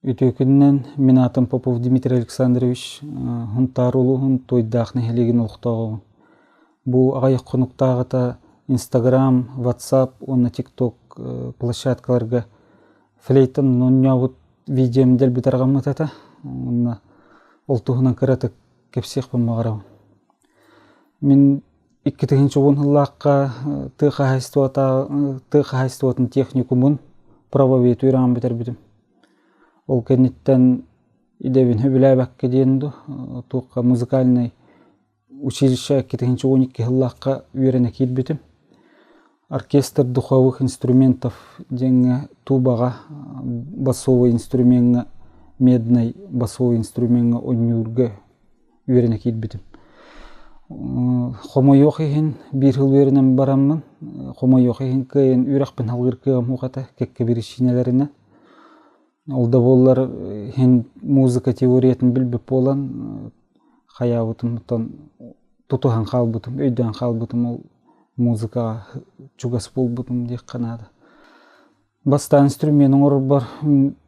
Үтүө күнүнэн, мин аатым Попов Дмитрий Александрович, Һунтаар улууһун Туойдаах нэһилиэгин олохтооҕобун. Бу аҕыйах хонуктааҕыта Инстаграм, Ватсап уонна ТикТок площадкаларга флейтан оонньообут видеом дэлби тарҕаммыт этэ. Уонна ол туһунан кыратык кэпсиэхпин баҕарабын. Мин 2010 сыллаахха тыа хаһаайыстыбата тыа хаһаайыстыбатын техникумун правовед үөрэҕин бүтэрбитим. Ол кэнниттэн идэбин сөбүлээбэккэ диэн дуу, туохха музыкальнай училище 2012 сыллаахха үөрэнэ киирбитим. Оркестр духовых инструментов диэҥҥэ тубаҕа басовый инструмеҥҥа медный басовый инструмеҥҥа оонньуурга үөрэнэ киирбитим. Хомойуох иһин биир сыл үөрэнэн бараммын, хомойуох иһин кыайан үөрэхпин салгыыр кыаҕым суох этэ кэккэ биричиинэлэринэн. Ол да буоллар иһин музыка теориятын билбит буолан хайаабытым оттон тутуһан хаалбытым, өйдөөн хаалбытым ол музыкаҕа чугас буолбутум диэххэ наада. Бастаан инструмент оҥорорбор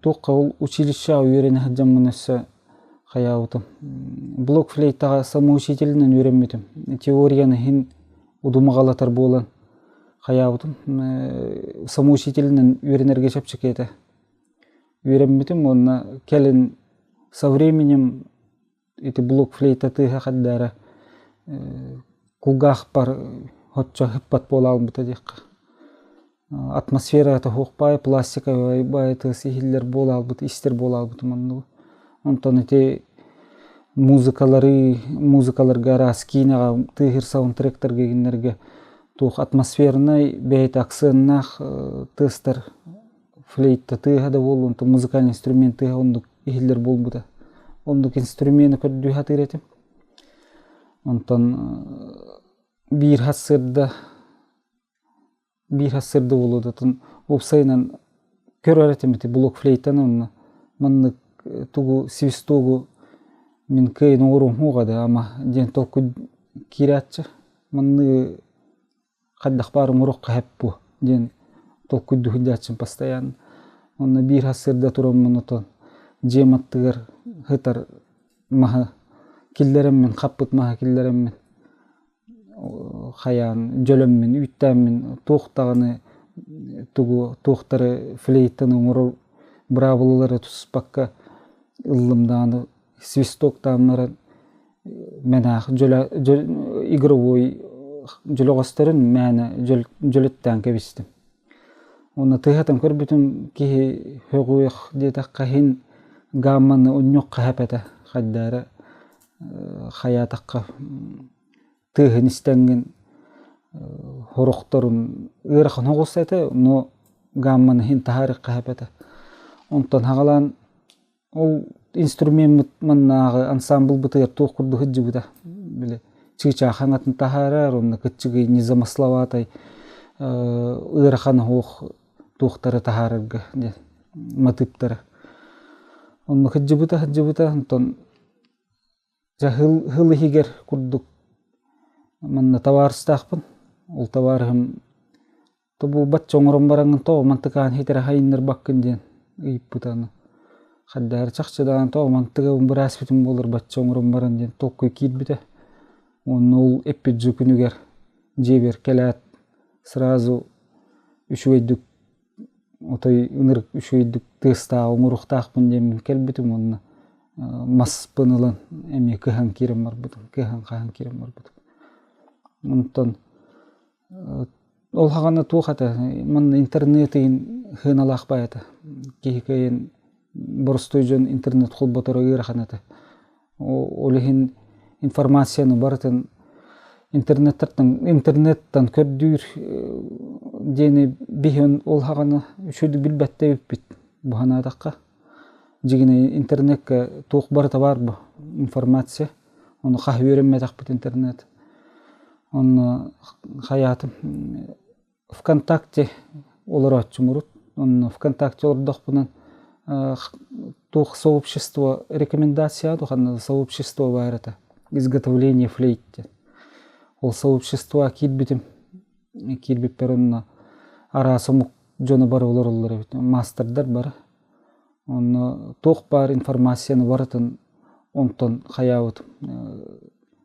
туохха ол училищеҕа үөрэнэ сылдьаммын өссө хайаабытым. Блок флейтаҕа самоучителинэн үөрэммитим. Теорияны иһин удумаҕалатар буолан хайаабытым. Самоучителинэн үөрэнэргэ чэпчэки этэ. Үөрэммитим уонна кэлин со временем ити блок флейта тыаһа хайдара кулгаахпар оччо ыппат буола албыта диэххэ. Атмосферата суох баай, пластиковай баай тыас иһиллэр буола албыт, истэр буола албытым оннугу. Онтон ити музыкалары, музыкаларга араас киинэҕэ тыаһыыр саундтректарга игиннэргэ туох атмосфернай бэйэтэ акценнаах тыастар флейта тыаһа да буоллун, онтон музыкальный инструмент тыаһа оннук иһиллэр буолбута. Оннук инструмены көрдүү сатыыр этим. Онтон биир сарсыарда биир сарсыарда буолуотун уопсайынан көрөр этим ити блок флейтаны онно маннык тугу свистогу мин кыайан оҥоруом суоҕа да ама диэн толкуй киирээччи. Манныгы хайдах баар оҥоруохха сөп буо диэн толкуйдуу сылдьааччым постоянно. Онно биир сарсыарда тураммын отон дьиэм аттыгар сытар маһы киллэрэммин, хаппыт маһы киллэрэммин хайаан дьөлөммүн, үүттээммин туох даҕаны тугу туохтары флейтаны оҥорор быраабылалары тутуспакка ыллым даҕаны свистоктаан баран мэнаах дьөлө игровой дьөлөҕөстөрүн мээнэ дьөлөттөөн кэбистим. Уонна тыаһатан көрбүтүм киһи һөҕүөх диэтэххэ иһин гамманы унньуохха сөп этэ хайда эрэ хайаатахха тыаһын истэҥҥин сорохторун ыарахан оҕус этэ но гамманы иһин таһаарыахха сөп этэ. Онтон хаҕалаан Ол инструмеммыт маннааҕы ансаамбылбытыгар туох курдук сылдьыбыта. Били чыычаах аҥатын таһаарар, онно кыччыгый незамысловатай ыарахан оһох туохтары таһаарарга диэн матыыптары. Онно сылдьыбыта сылдьыбыта, онтон Дьэ сыл иһигэр курдук манна табаарыстаахпын. Ол табаарыһым тобу бачча оҥорон бараҥҥын тоҕо мантыкаан хитэрэ хайыннарбаккын диэн ыйыппыта аны. Хайдары чахчы даҕаны тоҕо мантыгабын бырааспытым буоллар бачча оҥорон баран диэн толкуй киирбитэ. Уонна ол эппит дьыл күнүгэр дьиэбэр кэлээт сразу үчүгэйдик отой ынырык үчүгэйдик тыастаах оҥоруохтаахпын диэммин кэлбитим уонна маспын ылан эмиэ кыһан киирэн барбытым кыһан хаһан киирэн барбытым онтон ол хаҕана туох этэ манна интернет ыйын сыаналаах баай этэ киһи кыайан боростуой дьон интернет холботоро ыарахан этэ Ол иһин информацияны барытын интернеттан интернеттан көрдүүр диэни биһиэн ол хаҕана үчүгэй билбэттэ эбиппит бу санаатахха. Дьигинэ интернеккэ туох барыта баар бу информация. Ону хаһ үөрэммэтэхпит интернет. Онно хайаатым ВКонтакте олорооччум урут. Онно ВКонтакте олордохпунан туох сообщество рекомендация ханна сообщество баар этэ изготовление флейт диэн. Ол сообщество киирбитим киирбиппэр онно араас омук дьоно бары олороллор эбит маастардар бары. Онно туох баар информацияны барытын онтон хайаабытым.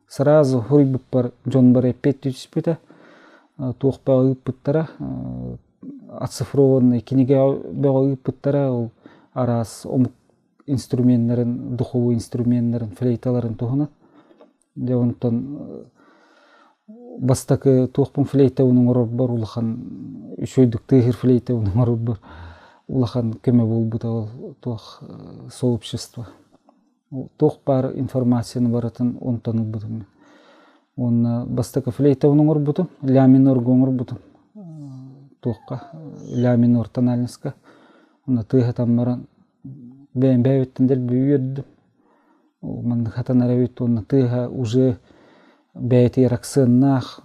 Сразу суруйбуппар дьон бары эппиэттии түспүтэ. Туох бөҕө ыыппыттара, оцифрованный кинигэ бөҕө ыыппыттара, ол араас омук инструменнарын, духовой инструменнарын, флейталарын туһунан. Дьэ онтон бастакы туохпун флейтабын оҥорорбор улахан үчүгэйдик тыаһыыр флейтабын оҥорорбор улахан көмө буолбута ол туох сообщество. Туох баар информацияны барытын онтон ылбытым мин. Уонна бастакы флейтабын оҥорбутум, ля минорга оҥорбутум. Туохха ля минор тональноска. Онно тыаһатан баран бэйэм бэйэбиттэн дэлби үөрдүм. Маннык хатанар эбит уонна тыаһа уже бэйэтигэр акценнаах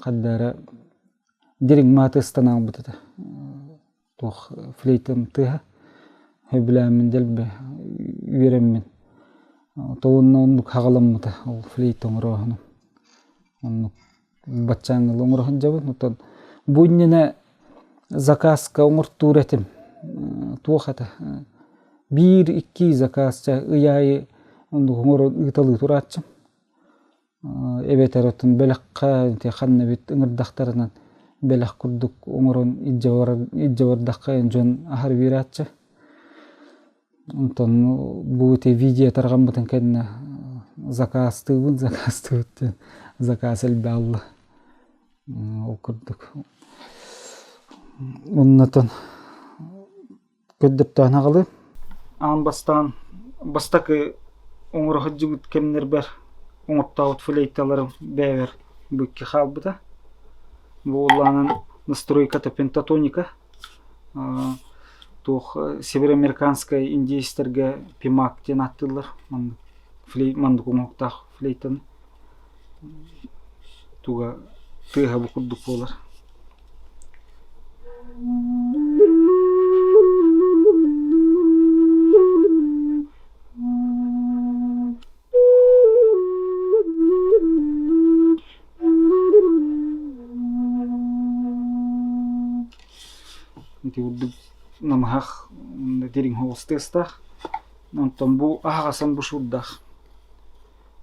ханна эрэ дириҥ маатыстан аалбыт этэ. Туох флейтам тыаһа сөбүлээммин дэлби үөрэммин. Толунна оннук хаҕаламмыта ол флейта оҥорооһунум. Оннук баччааҥҥы оҥоро сылдьабын. Оттон бу иннинэ заказка оҥортуур этим. Туох этэ биир-икки заказ чэ ый аайы оннук оҥорон ыыталыы турааччым. Эбэтэр оттон бэлэххэ ити ханна эбит ыҥырдахтарынан бэлэх курдук оҥорон илдьэ барар илдьэ бардахха дьон аһар биэрааччы. Онтон бу ити видео тарҕаммытын кэннэ заказтыыбын заказтыыбыт диэн заказ элбэҕи ылла. Ол курдук. Оннотон көрдөптөөн аҕалыы. Аан бастаан бастакы оҥоро сылдьыбыт кэмнэрбэр оҥортообут флейталарым бэйэбэр бу икки хаалбыта. Бу уоллаанан настройката пентатоника туох североамериканскай индейстэргэ пимак диэн ааттыыллар маннык флей маннык оҥоһуктаах флейтаны туга тыаһа бу курдук буолар. Ити курдук намыһах дириҥ соҕус тыастаах. Онтон бу аһаҕасан бу шурдаах.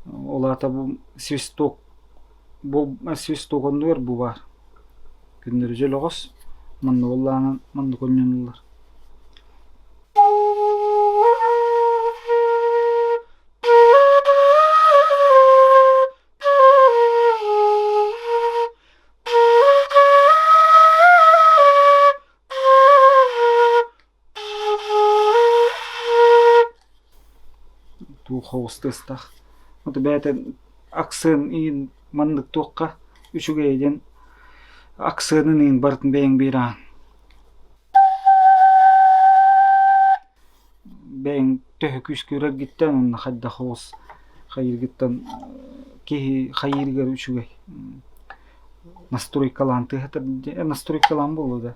Ол аата бу свисток бу свисток оннугар бу баар. Күннэри дьөлөҕөс манна буоллаҕына маннык онньонуллар. Туох оҕус тыастаах. Вот бэйэтэ акцент иин маннык туохха үчүгэй диэн акценын иин барытын бэйэҥ биэрэҕин. Бэйэҥ төһө күүскэ үрэргиттэн уонна хайдах оҕус хайыыргыттан киһи хайыырыгар үчүгэй. Настройкалаан тыаһатар настройкалаан буолуо да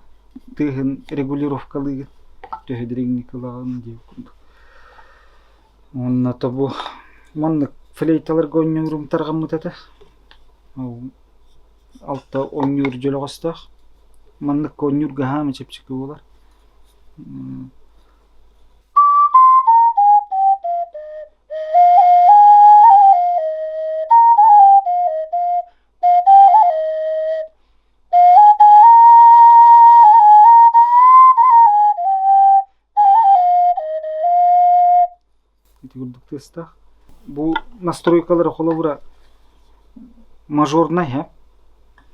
тыаһын регулировкалыыгын төһө дириҥник ылаҕын диэн курдук. Уонна тобу маннык флейталарга оонньуурум тарҕаммыт этэ. Ол алта оонньуур дьөлөҕөстөөх. Маннык оонньуурга хаама чэпчэки буолар. Ити курдук тыастаах. Бу настройкалары холобура мажорнай һэ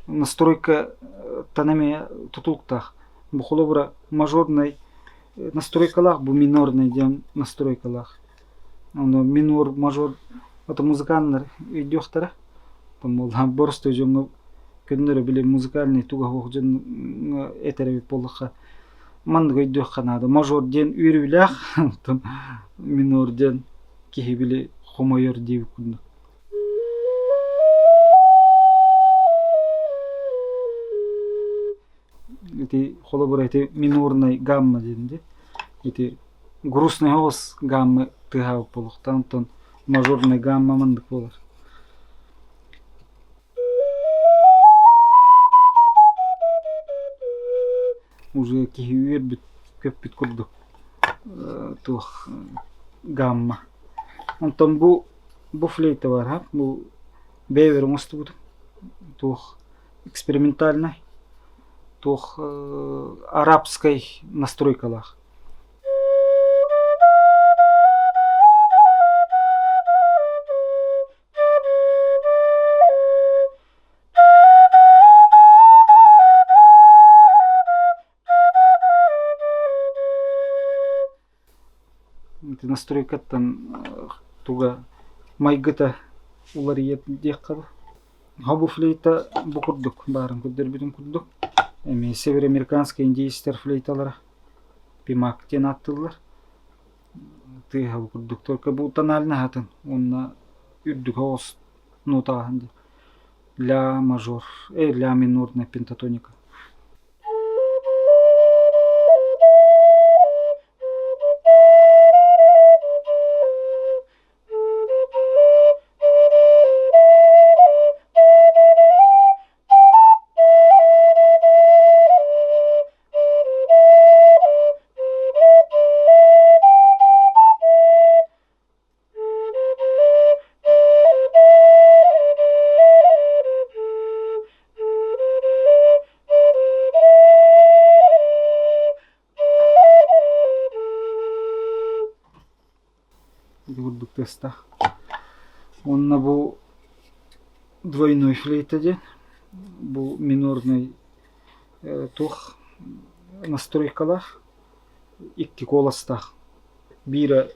настройкаттан эмиэ тутулуктаах. Бу холобура мажорнай настройкалаах, бу минорнай диэн настройкалаах. Ону минор, мажор это музыканнар өйдүөхтэрэ. Там боростуой дьоҥҥо көннөрү били музыкальный туга суох дьоҥҥо этэр эбит буоллахха маннык өйдүөххэ наада. Мажор диэн үөрүүлээх, оттон минор диэн киһи били хомойор диэбит курдук. Ити холобура ити минорнай гамма диэн дии. Ити грустный оҕус гамма тыаһаабыт буолуохтаах, онтон мажорнай гамма маннык буолар. Уже киһи үөрбүт, көппүт курдук. Туох гамма. Онтон бу бу флейта бар, бу бэйэбэр оҥостубутум. Туох экспериментальнай, туох арабскай настройкалаах. Ити настройкаттан туга майгыта уларыйар диэххэ дуу. Бу флейта бу курдук баарын көрдөрбүтүм курдук. Эмиэ североамериканскай индейцтэр флейталара пимак диэн ааттыыллар. Тыаһа бу курдук только бу тональный атын уонна үрдүк оҕус нотаҕаһын диэн ля мажор, ля минорная пентатоника. Ити курдук тыастаах. Уонна бу двойной флейта диэн бу минорный туох настройкалаах икки куоластаах. Биирэ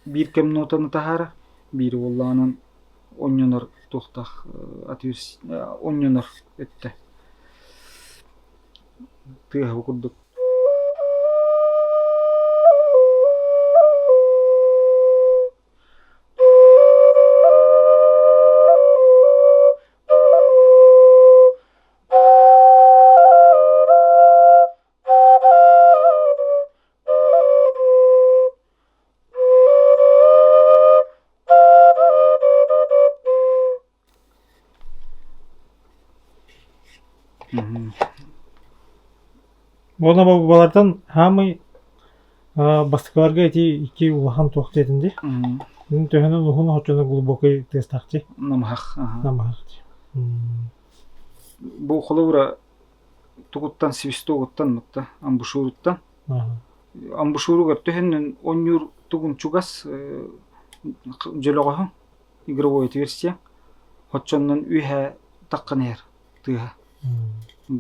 биир кэм нотаны таһаарар, биирэ буоллаҕынан онньонор туохтаах онньонор өттө. Тыаһа курдук. Уонна балартан хаамый бастакыларга ити икки улахан туох диэтин дии. Төһөнөн уһун оччону глубокий тыастаахчы. Намыһах. Намыһах. Бу холобура тугуттан свистогуттан мытта амбушюруттан амбушюругар төһөннөн онньуур тугун чугас дьөлөҕөһүн игровой отверстие оччоннон үөһэ таххан иһэр тыаһа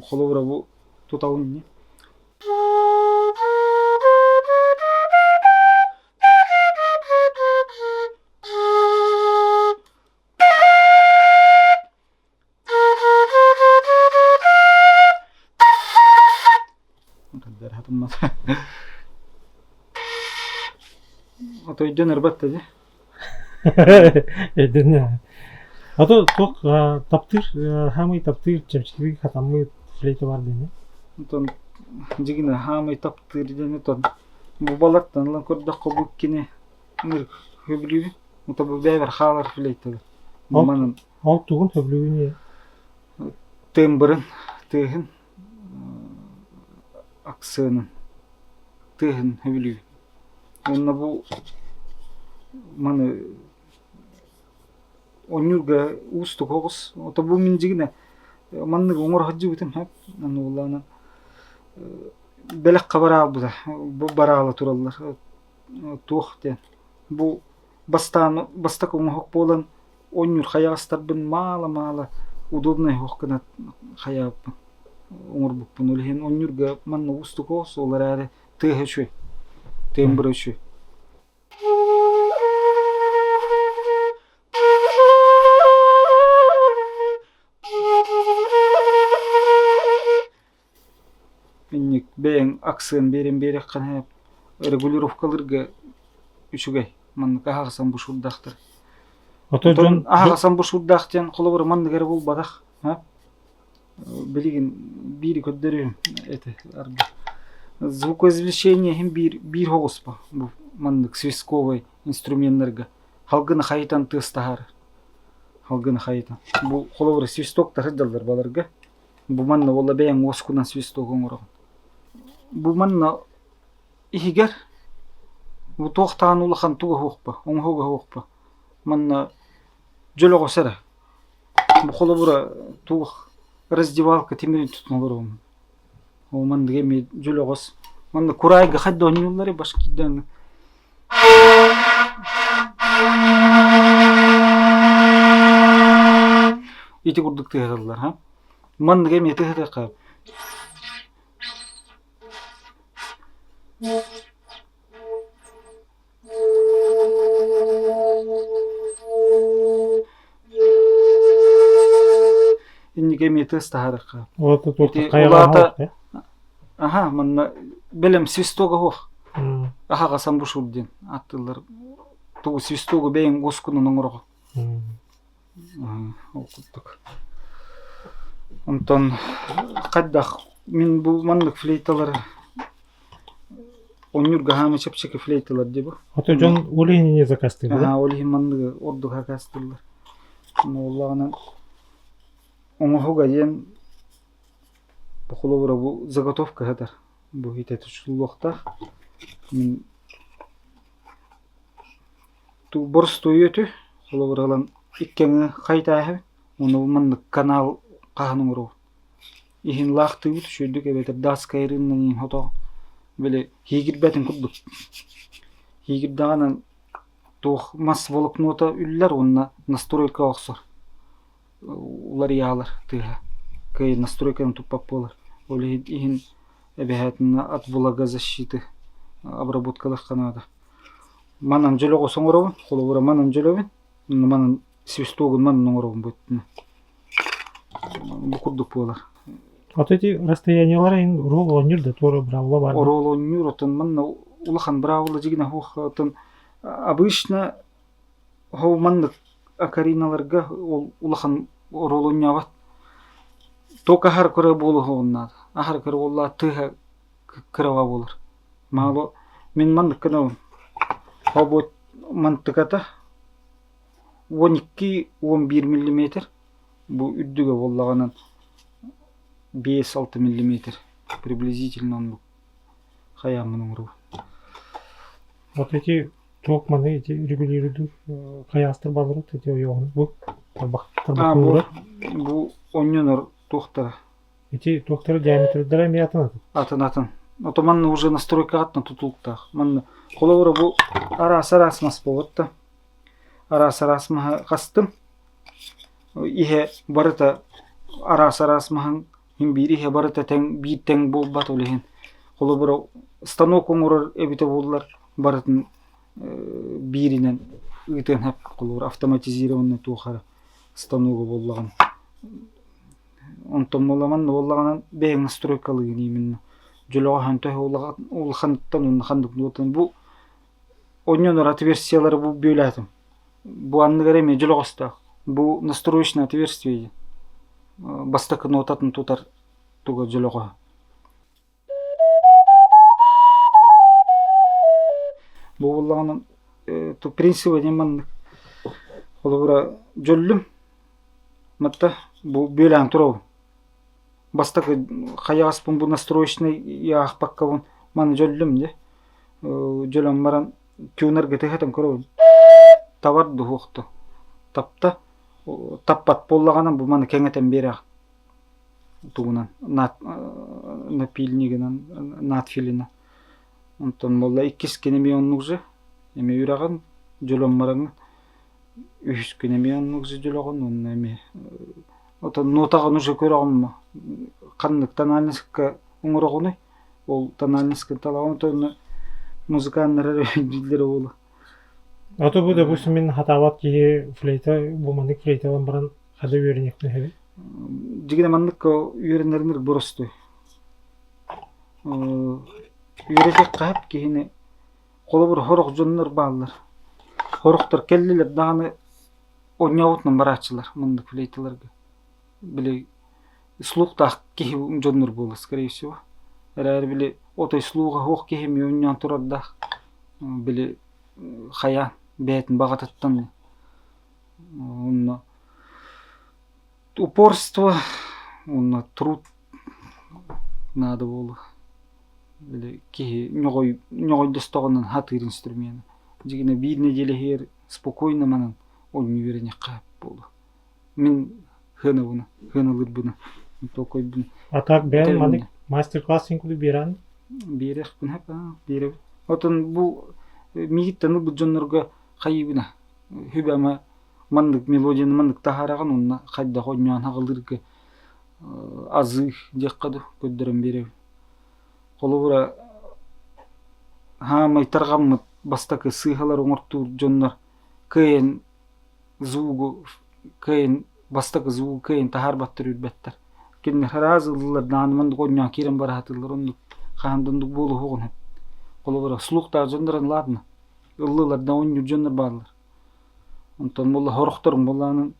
холобура бу тутабын ини Отойдон ырбат да дии. Өйдөннө. А то туох таптыыр, хаамый таптыыр чэпчэкитик хатаммыт флейта бар диэн. Онтон дьигинэ хаамый таптыыр диэн отон бу балартан ылан көрдөххө бу иккини хөбүлүүбүн. Ото бу бэйэбэр хаалар флейталар. Манан Ол тугун сөбүлүүгүнүй? Тембрын, тыаһын, аксыанын, тыаһын сөбүлүүбүн. Уонна бу маны оонньуурга уустук оҕус. Ото бу мин дьигинэ манныгы оҥоро сылдьыбытым сөп. Аны буоллаҕына бэлэххэ бараалбыта. Бу бараала тураллар. Туох диэн бу бастаан бастакы оҥоһук буолан Оонньуур хайаҕастарбын маала-маала удобнай оһох гына хайаабыппын оҥорбуппун. Ол иһин оонньуурга манна уустук оҕус, ол эрээри тыаһа үчүгэй, тембрэ үчүгэй. Инник бэйэҥ аксыан биэрэн биэрэххинэ регулировкалыырга үчүгэй. Маннык аһаҕасан бушуурдаахтар. Ото дьон аһаҕасан бушуурдаах диэн холобура маннык эрэ буолбатах. Билигин биири көрдөрүөм этэ арба. Звукоизвлечение иһин биир биир оҕуспа бу маннык свистковай инструменнарга халгыны хайытан тыас таһаарар. Халгыны хайытан. Бу холобура свистоктар сылдьаллар баларга. Бу манна буолла бэйэҥ уоскунан свисток оҥороҕун. Бу манна иһигэр Бу туохтаан улахан туга суохпа, оҥоһуга суохпа. Манна дьөлөҕөс эрэ. Бу холобура туох раздевалка тимирин тутан олоробун. Ол маннык эмиэ дьөлөҕөс. Манна кураайга хайда оонньууллар башкирдан Ити курдук тыаһаталлар, ха? Маннык эмиэ тыаһатыахха. Инники эмиэ тыас таһаарыахха. Ити улаата аха манна бэлэм свистога суох. Аһаҕас амбушюр диэн ааттыыллар. Тугу свистогу бэйэҥ уоскунан оҥороҕун. Ол курдук. Онтон хайдах мин бу маннык флейталары Онньур хаама чэпчэки флейталар дии бу. Ото дьон ол иһин заказтыыллар. Аһаа, ол иһин манныгы ордук заказтыыллар. Буоллаҕынан оҥоһуга диэн бу холобура бу заготовка сытар. Бу иһитэ тутуллуохтаах. Мин боростуой өтү холобура ылан икки аҥы хайтааһын уонна маннык канал хаһан оҥоробут. Иһин лаахтыыбыт үчүгэйдик эбэтэр дааскайырыыннан иһин хото били һиигирбэтин курдук. Һиигирдэҕинэ туох мас волокнота үллэр уонна настройка охсор уларыйаалар тыаһа. Кыайан настройканы туппат буолар. Ол иһин иһин эбэһээтинэ от влагозащиты обработкалыахха наада. Манан дьөлөҕөс оҥоробун, холобура манан дьөлөбүн, манан свистогун манан оҥоробун бу өттүнэн. Бу курдук буолар. А то эти расстояниялар ин рол оонньуур да туора браво бар. Рол оонньуур отон манна улахан браво дьигинэ хуох отон обычно хоо маннык акариналарга ол улахан рол оонньообот. Только аһар кыра буолуоҕун Аһар кыра буолла тыаһа кыраба буолар. Мало мин маннык гынабын. Хобот мантыката 12-11 миллиметр бу үрдүгэ буоллаҕынан 5-6 миллиметр приблизительно оннук хайааммын оҥоробун. Вот эти туох маны эти регулируйдуур хайаастар бааллар эти ойоҕун бу тарбах А бу бу онньонор туохтара Ити туохтара диаметрдара эмиэ атын атын. Атын атын. Ото манна уже настройкаҕыттан тутулуктаах. Манна холобура бу араас араас мас буолбут да араас араас маһы хастым. Иһэ барыта араас араас маһын иһин биир иһэ барыта тэҥ биир тэҥ буолбат ол иһин. Холобура станок оҥорор эбитэ буоллар барытын бииринэн ыытыан сөп. Холобура автоматизированный туох эрэ станога буоллаҕына. Онтон буолламан буоллаҕынан бэйэҥ настройкалыыгын именно. Дьөлөҕө хантан улаханыттан уонна ханнык нуотан бу онньонор отверстиелары бу бүөлээтим. Бу анныгар эмиэ дьөлөҕөстөөх. Бу настроечное отверстие диэн. Бастакы нотатын тутар туга дьөлөҕөһө. Бу буоллаҕынан принцип диэн маннык. Холобура дьөллүм Матта бу бүөлээн турабын. Бастакы хайаҕаспын бу настроечнай аахпаккабын маны дьөллүм дьэ. Дьөлөн баран тюнерга тыһатан көрөбүн. Табар дуһуохту. Тапта. Таппат буоллаҕына бу маны кэҥэтэн биэрэҕин. Тугунан напильнигынан надфилина. Онтон буолла иккис күн эмиэ оннук же. Эмиэ үрэҕин дьөлөн бараҥҥын Үһүс күн эмиэ оннук дьөлөҕүн уонна эмиэ отон нотаҕын уже көрөҕүн ханнык тональноска оҥороҕунуй ол тональноскын талаҕын отонно музыканнар эрэ өйдүүллэрэ буолуо. А то бу допустим мин хатаабат киһи флейта бу маннык флейталан баран хада үөрэниэхпин сөбүй? Дьигинэ маннык үөрэнэринир боростуой. Үөрэтиэххэ сөп киһини Холобур, сорох дьоннор бааллар. Сорохтор кэллилэр даҕаны оонньообутунан барааччылар маннык флейталарга. Били слухтаах киһи дьоннор буолар, скорее всего. Эрээри били отой слуха суох киһи эмиэ оонньоон турардаах. Били хайаан бэйэтин баҕатыттан онно упорство уонна труд наада буолуо. Били киһи ньоҕой ньоҕойдостоҕунан хатыыр инструмена. Дьигинэ биир нэдиэлэ иһигэр спокойно манан оонньуу үөрэниэххэ буолуо. Мин хыанабына, хыаналыырбына, толкуйбун. А так бэйэм маннык мастер-класс курдук биэрэҕин? Биэриэхпин сөп, биэрэбин. Отон бу миигиттэн ылбыт дьоннорго хайыыбына сүбэ-ама маннык мелодияны маннык таһаараҕын уонна хайдах оонньоон аҕалыырга азыы диэххэ дуу көрдөрөн биэрэбин. Холобура, хаамай тарҕаммыт бастакы сыыһалары оҥортуур дьоннор кыайан звугу кыайан бастакы звугу кыайан таһаарбаттар үрбэттэр. Кинилэр араас ыллылар даҕаны маннык оонньоон киирэн бара сатыыллар оннук хаһан да оннук буолуоҕун сөп. Холобура, слухтаах дьоннорун ладно, ыллылар да оонньуур дьоннор бааллар. Онтон буолла сорохторун буоллаҕына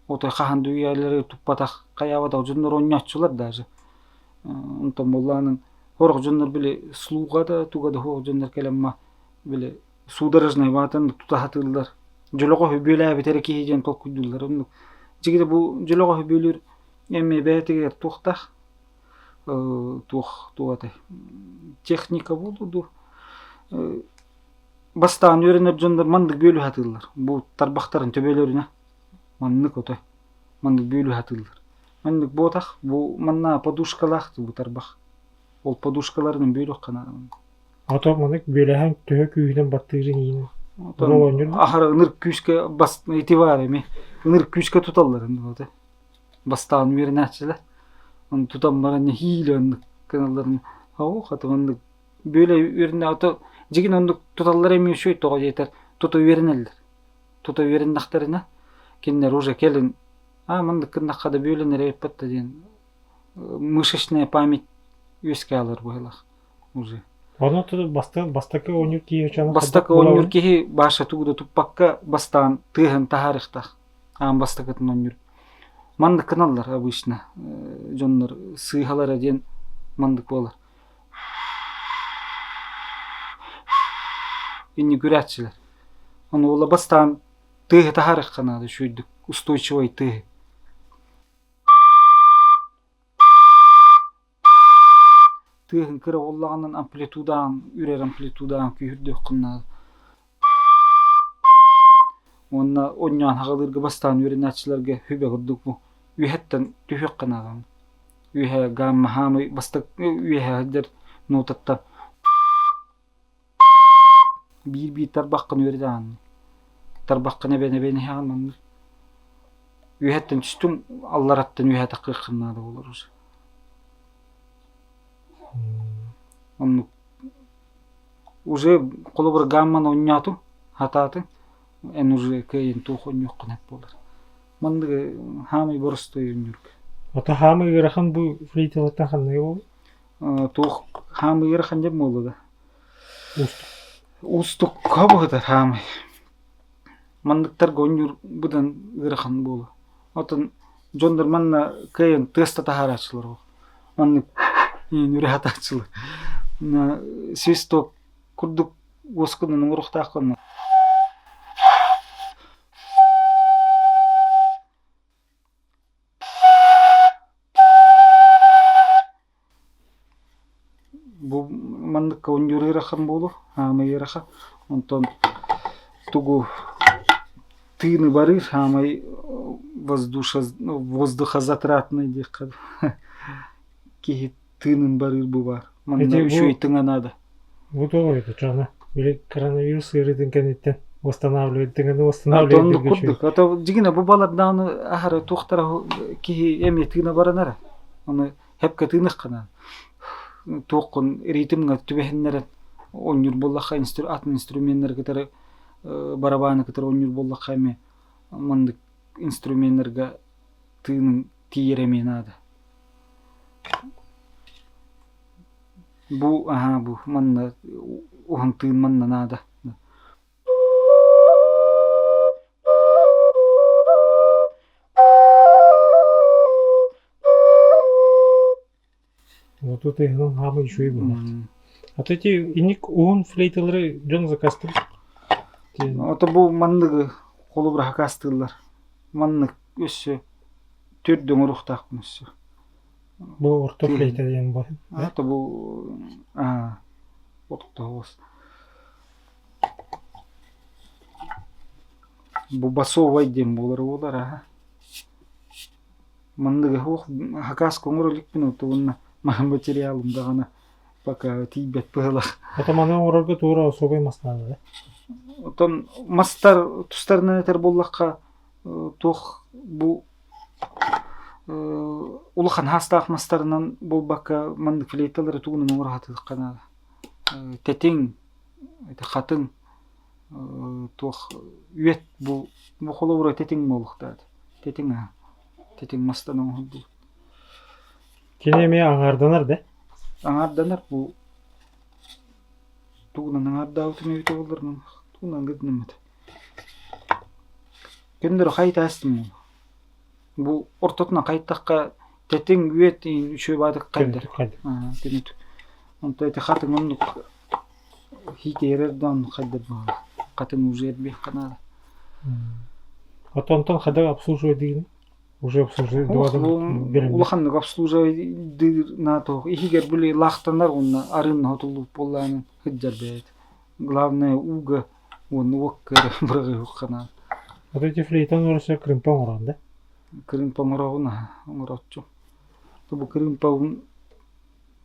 отой хаһан да үйэлэри туппатах, хайаабатах дьоннор оонньооччулар даже. Онтон буоллаҕына сорох дьоннор били слуга да туга да суох дьоннор кэлэн ма били судорожнай баатан тута сатыыллар. Дьөлөҕөһү бүөлээбит эрэ киһи диэн толкуйдууллар оннук. Дьигитэ бу дьөлөҕөһү бүөлүүр эмиэ бэйэтигэр туохтаах туох туох этэй техника буолуо дуу Бастаан үөрэнэр дьоннор маннык бүөлүү сатыыллар. Бу тарбахтарын төбөлөрүнэ маннык отой маннык бүөлүү сатыыллар. Маннык буотах бу манна подушкалаах бу тарбах. Ол подушкаларынан бүөлүөххэ наада. Ото маннык бүөлэһэн төһө күүһүнэн баттыырын иин Оттон аһара ыныр күүскэ бас ити баар эми ыныр күүскэ туталлар ынды Бастаан үөрэнээччилэр. Оны тутан баран нэһиилэ оннук гыналларын оо хата маннык Бүөлэ үөрэнэ ото дьигин оннук туталлар эмиэ үчүгэй тоҕо диэтэр тута үөрэнэллэр. Тута үөрэннэхтэринэ кинилэр уже кэлин аа маннык гыннахха да бүөлэн эрэ ыппат да диэн мышечная память үөскээ алар быһыылаах уже. Ону бастакы оонньуур киһи Бастакы оонньуур киһи баша тугу да туппакка бастаан тыаһын таһаарыахтаах. Аан бастакытын оонньуур. Маннык гыналлар обычно дьоннор сыыһалара диэн маннык буолар. Инник үрээччилэр. Ону уола бастаан тыаһы таһаарыахха наада үчүгэйдик устойчивай тыаһы. Тыаһын кыра буоллаҕынан амплитудаан үрэр амплитудаан күүһүрдүөххүн наада. Уонна онньоон хаҕалыырга бастаан үөрэнээччилэргэ сүбэ курдук бу үөһэттэн түһүөххэ наада. Үөһэ гамма хаамый бастак үөһэ сылдьар нотаттан биир-биир тарбаххын үөрэтэҕин. Тарбаххын эбэн-эбэн иһэҕин маннык. Үөһэттэн түстүҥ аллараттан үөһэ таххыаххын наада буолар уже. Оннук Уже холобур гамманы оонньоотуҥ, хатаатыҥ, эн уже кыайан туох оонньуоххун сөп буолар. Маннык хаамай боростуой оонньуурга. Ото хаамай ыарахан бу флейталартан ханныга буолуой? Туох хаамай ыарахан диэн буолла да? Уустук. Уустукка быһытар хаамай. Манныктарга оонньуур быдан ыарахан буолуо. Отон дьоннор манна кыайан тыас да таһаарааччылар ол. Маннык үрэ сатааччылар. Свисток курдук уоскунан оҥоруохтааххын. Бу маннык оонньуур ыарахан буолуо, хаамай ыарахан. Онтон тугу тыыны барыыр хаамай воздухозатратный диэххэ киһи тыынын барыыр бу баар. Манна үчүгэй тыҥа наада. Бу тоҕо это Били коронавирус ыарыытын кэнниттэн восстанавливать тыҥаны восстанавливать Оннук курдук. А дьигинэ бу балардааны аһара туохтара киһи эмиэ тыына баранара. Ону Хэпкэ тыыныаххына туоххун ритмҥэ түбэһиннэрэн оонньуур буоллахха атын инструменнары кытары барабааны кытары оонньуур буоллахха эмиэ маннык инструменнарга тыыныҥ тиийэрэ эмиэ наада. Бу аһаа бу манна уһун тыын манна наада. Вот это хаамай үчүгэй буоллахт. А то эти инник уһун флейталары дьон заказтыыр. Ото бу манныгы холобура хакаастыыллар. Маннык өссө төрдө оҥоруохтаахпын өссө. Бу орто флейта диэн бу. Это бу орто Бу басовай диэн буолар буолар аха. Манныгы суох хакаска оҥоро иликпин уонна материалым даҕаны пока тиийбэт быһыылаах. Ото маны оҥорорго туора особый мас наада да? Оттон мастар тустарынан этэр буоллахха туох бу улахан хаастаах мастарынан буолбакка маннык флейталары тугунан оҥоро сатыахха наада. Тэтиҥ, хатыҥ туох үөт бу бу холобура тэтиҥ буолуохтаах тэтиҥ аа тэтиҥ мастан оҥоһуллубут. Кини эмиэ аҥаарданар да? Аҥаарданар бу тугунан аҥаардаабытым эбитэ буоллар тугунан гынныммыт. Көннөрү хайытаастым Бу ортотунан хайыттахха тэтиҥ үөт үчүгэй баатык хайдар. Көнөтүк. Онто ити хатыҥ оннук хиитиэрэр да оннук хайдар быһыылаах. Хатыҥ уже эрбиэххэ наада. Онтон хайдах обслуживать диигин? Уже обслуживать Улаханнык обслуживайдыыр наатох иһигэр били лаахтанар уонна арыын хотуллубут буоллаанын сылдьар бэйэт. Главное ууга уонна уокка эрэ быраҕыахха наада. Вот эти флейтаны оҥорсо кырыымпа оҥороҕун да? Кырыымпа оҥороҕун аһа оҥорооччу. Бу кырыымпабын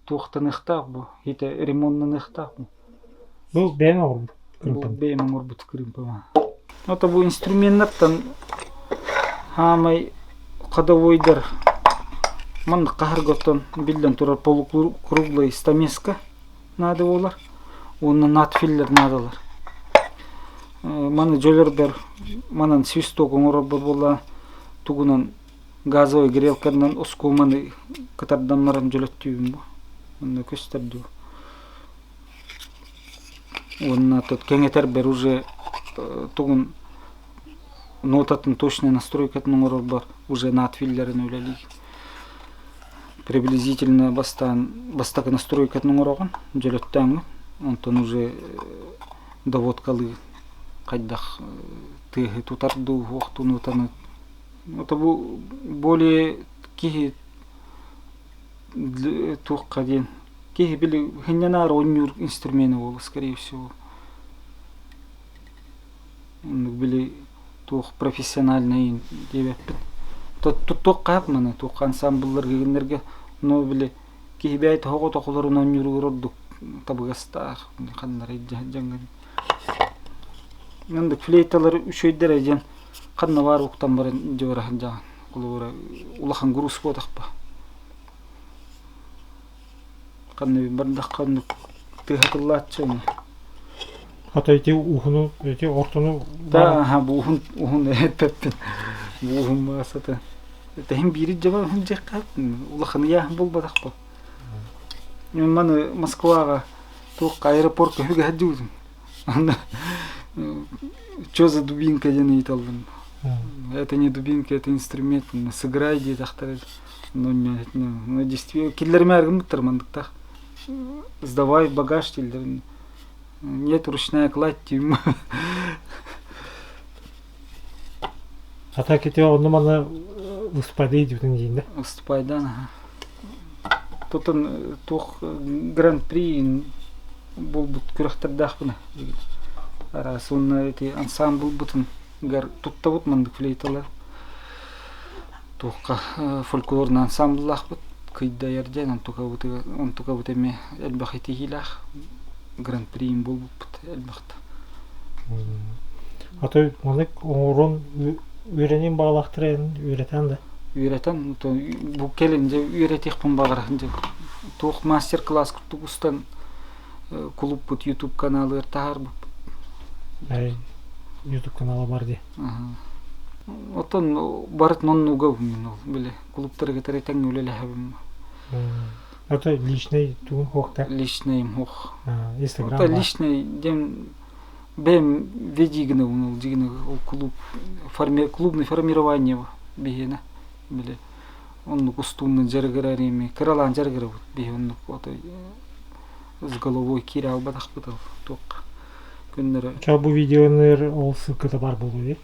туохтаныахтаах бу итэ ремоннаныахтаах бу. Бу бэйэҥ оҥорбут Бу бэйэм оҥорбут кырыымпам. Ото бу инструменнартан хаамай ходовойдар маннык хаһарготтон биллэн турар полукруглый стамеска наада буолар уонна надфиллер наадалар. Маны дьөлөрбөр манан свисток оҥорорбор буолла тугунан газовай грелканан оскуоманы кытардан баран дьөлөттүүбүн бу. Онно көстөр дуу. Уонна тут кэҥэтэрбэр уже тугун нотатын точной настройкатын оҥорорбор уже надфиллерин үлэлиир. Приблизительно бастаан бастакы настройкатын оҥороҕун дьөлөттөөҥҥүн онтон уже доводкалыы хайдах тыаһы тутар дуу уохтуу нотаны это бу более киһи туохха диэн киһи били хинньанаары оонньуур инструмена буолуо скорее всего Оннук били туох профессиональнай диэбэппин. Туттуохха маны туохха ансамблларга гиннэргэ но били киһи бэйэтэ оҕотохолорун оонньууругар ордук табыгастаах ханнара дьаҥҥа. Оннук флейталар үчүгэйдэрэ диэн ханна баар уктан баран дьэ сылдьаҕын. Холобура улахан груз буотахпа. Ханна бардахха оннук тыаһатыллааччы ини. Хата ити уһуну, ити ортону Да, аха, бу уһун уһун эппэппин. Бу уһун маасата. Тэһин биири дьаба уһун дьиэххэ улахан ыйааһын буолбатах бу. Маны Москваҕа туохха аэропортка үгэ сылдьыбытым. Анда что за дубинка диэн ыйыталлым. Это не дубинка, это инструмент. Сыграй диэтэхтэрэ. Ну, ну, действительно, киллэримээр гыммыттар мандыктах. Сдавай багаж дииллэр. Нет, ручная кладь диим. А так ити онно маны выступайда идибитин диин да? Выступайдан, аха. Тутан туох гран-при буолбут күрэхтэрдээхпин араас уонна ити ансамблбытын гар туттабыт мандык флейталар туохха фольклорный ансамбллаахпыт кыйдайар диэн онтукабытыгар онтукабыт эмиэ элбэх итиһиилээх гран-приим буолбуппут элбэхтэ. Ато маннык оҥорон үөрэниэн баҕалаахтар үөрэтэн да? Үөрэтэн бу кэлин дьэ үөрэтиэхпин баҕарабын дьэ туох мастер-класс курдук устан кулуппут YouTube каналыгар таһаарбыппыт. YouTube канала бар дии. Оттон барытын оннуга били клубтарга кытары тэҥҥэ үлэлэһэбин. Это личный тугун хуох да? Личный хуох. Инстаграм Это личный диэн бэйэм веди гынабын ол дьигин ол клуб форми клубный формирование биһиэнэ били оннук устууннун дьарыгырар ими кыралаан дьарыгырабыт биһи оннук отой с головой киирэ албатахпыт ол туохха күннэрэ Ча бу видеоны ол ссылката бар буолуо дии.